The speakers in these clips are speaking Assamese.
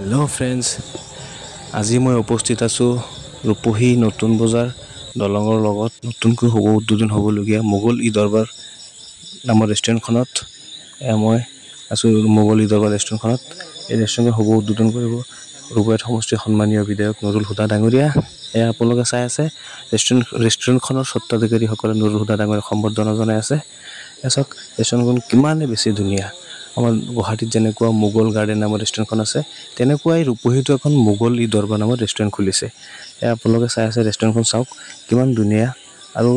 হেল্ল' ফ্ৰেণ্ডছ, আজি মই উপস্থিত আছোঁ ৰূপহী নতুন বজাৰ দলঙৰ লগত নতুনকৈ শুভ উদ্বোধন হ'বলগীয়া মোগল ই দৰবাৰ নামৰ ৰেষ্টুৰেণ্টখনত। মই আছোঁ মোগল ই দৰবাৰ ৰেষ্টুৰেণ্টখনত। এই ৰেষ্টুৰেণ্টখন শুভ উদ্বোধন কৰিব ৰূপহী সমষ্টিৰ সন্মানীয় বিধায়ক নুৰুল হুদা ডাঙৰীয়া। এয়া আপোনালোকে চাই আছে ৰেষ্টুৰেণ্টখনৰ স্বত্বাধিকাৰীসকলে নুৰুল হুদা ডাঙৰীয়াক সম্বৰ্ধনা জনাই আছে। এয়া চাওক, ৰেষ্টুৰেণ্টখন কিমানেই বেছি ধুনীয়া। আমাৰ গুৱাহাটীত যেনেকুৱা মোগল গাৰ্ডেন নামৰ ৰেষ্টুৰেণ্টখন আছে, তেনেকুৱাই ৰূপহীতো এখন মোগল ই দৰবাৰ নামৰ ৰেষ্টুৰেণ্ট খুলিছে। এয়া আপোনালোকে চাই আছে, ৰেষ্টুৰেণ্টখন চাওক কিমান ধুনীয়া। আৰু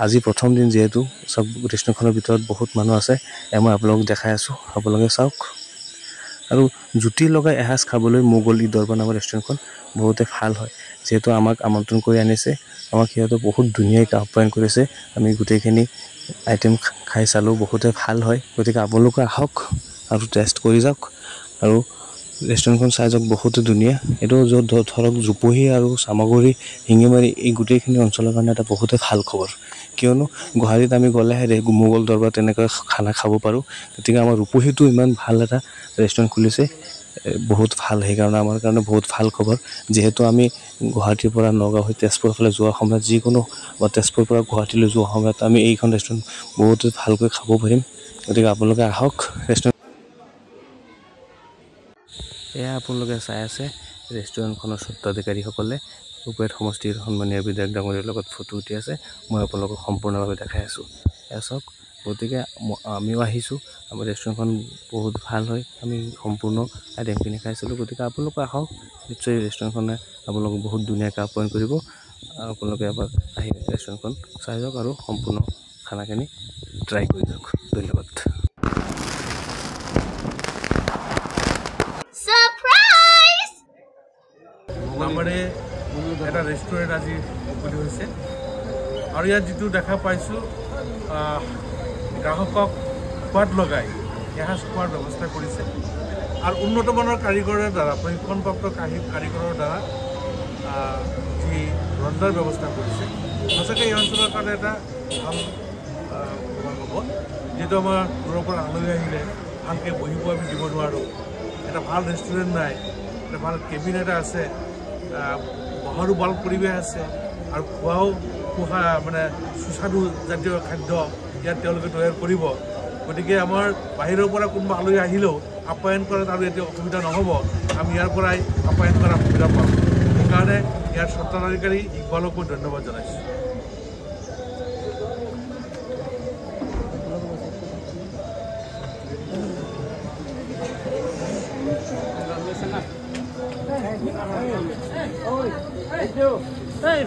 আজি প্ৰথম দিন যিহেতু, চাওক ৰেষ্টুৰেণ্টখনৰ ভিতৰত বহুত মানুহ আছে। এয়া মই আপোনালোকক দেখাই আছোঁ, আপোনালোকে চাওক। আৰু জুতি লগাই এসাঁজ খাবলৈ মোগল ই দৰবাৰ নামৰ ৰেষ্টুৰেণ্টখন বহুতে ভাল হয়। যিহেতু আমাক আমন্ত্ৰণ কৰি আনিছে, আমাক সিহঁতে বহুত ধুনীয়াকৈ আপ্যায়ন কৰিছে। আমি গোটেইখিনি আইটেম খাই চালোঁ, বহুতে ভাল হয়। গতিকে আপোনালোকে আহক আৰু টেষ্ট কৰি যাওক আৰু ৰেষ্টুৰেণ্টখন চাই যাওক, বহুতে ধুনীয়া। এইটো য'ত ধৰক ৰূপহী আৰু চামগুৰি, শিঙিমাৰী এই গোটেইখিনি অঞ্চলৰ কাৰণে এটা বহুতে ভাল খবৰ। কিয়নো গুৱাহাটীত আমি গ'লেহে মোগল দৰবাৰ তেনেকৈ খানা খাব পাৰোঁ। গতিকে আমাৰ ৰূপহীতো ইমান ভাল এটা ৰেষ্টুৰেণ্ট খুলিছে, বহুত ভাল। সেইকাৰণে আমাৰ কাৰণে বহুত ভাল খবৰ। যিহেতু আমি গুৱাহাটীৰ পৰা নগাঁও হৈ তেজপুৰৰ ফালে যোৱাৰ সময়ত যিকোনো বা তেজপুৰৰ পৰা গুৱাহাটীলৈ যোৱাৰ সময়ত আমি এইখন ৰেষ্টুৰেণ্ট বহুত ভালকৈ খাব পাৰিম। গতিকে আপোনালোকে আহক ৰেষ্টুৰেণ্ট। এয়া আপোনালোকে চাই আছে ৰেষ্টুৰেণ্টখনৰ স্বত্বাধিকাৰীসকলে ৰূপহী সমষ্টিৰ সন্মানীয় বিধায়ক ডাঙৰীয়াৰ লগত ফটো উঠি আছে। মই আপোনালোকক সম্পূৰ্ণভাৱে দেখাই আছোঁ। এয়া চাওক। গতিকে আমিও আহিছোঁ, আমাৰ ৰেষ্টুৰেণ্টখন বহুত ভাল হয়। আমি সম্পূৰ্ণ আইটেমখিনি খাইছিলোঁ। গতিকে আপোনালোকে আহক, নিশ্চয় ৰেষ্টুৰেণ্টখনে আপোনালোকক বহুত ধুনীয়াকৈ আপ্যায়ন কৰিব। আপোনালোকে এবাৰ আহি ৰেষ্টুৰেণ্টখন চাই যাওক আৰু সম্পূৰ্ণ খানাখিনি ট্ৰাই কৰি যাওক। ধন্যবাদ। আমাৰে এটা ৰেষ্টুৰেণ্ট আজি মুকলি হৈছে আৰু ইয়াত যিটো দেখা পাইছোঁ, গ্ৰাহকক সোৱাদ লগাই এসাঁজ খোৱাৰ ব্যৱস্থা কৰিছে আৰু উন্নত মানৰ কাৰিকৰৰ দ্বাৰা, প্ৰশিক্ষণপ্ৰাপ্ত কাৰিকৰৰ দ্বাৰা যি ৰন্ধাৰ ব্যৱস্থা কৰিছে, সঁচাকৈ এই অঞ্চলৰ কাৰণে এটা ভাল খবৰ হ'ব। যিহেতু আমাৰ দূৰৰ পৰা আলহী আহিলে ভালকৈ বহিব আমি দিব নোৱাৰোঁ, এটা ভাল ৰেষ্টুৰেণ্ট নাই, এটা ভাল কেবিন এটা আছে, বহাৰো ভাল পৰিৱেশ আছে আৰু খোৱাও মানে সুস্বাদু জাতীয় খাদ্য ইয়াত তেওঁলোকে তৈয়াৰ কৰিব। গতিকে আমাৰ বাহিৰৰ পৰা কোনোবা আলহী আহিলেও আপ্যায়ন কৰাত আৰু এতিয়া অসুবিধা নহ'ব, আমি ইয়াৰ পৰাই আপ্যায়ন কৰাৰ সুবিধা পাম। সেইকাৰণে ইয়াৰ স্বত্বাধিকাৰী ইকবালক মই ধন্যবাদ জনাইছোঁ। Hey,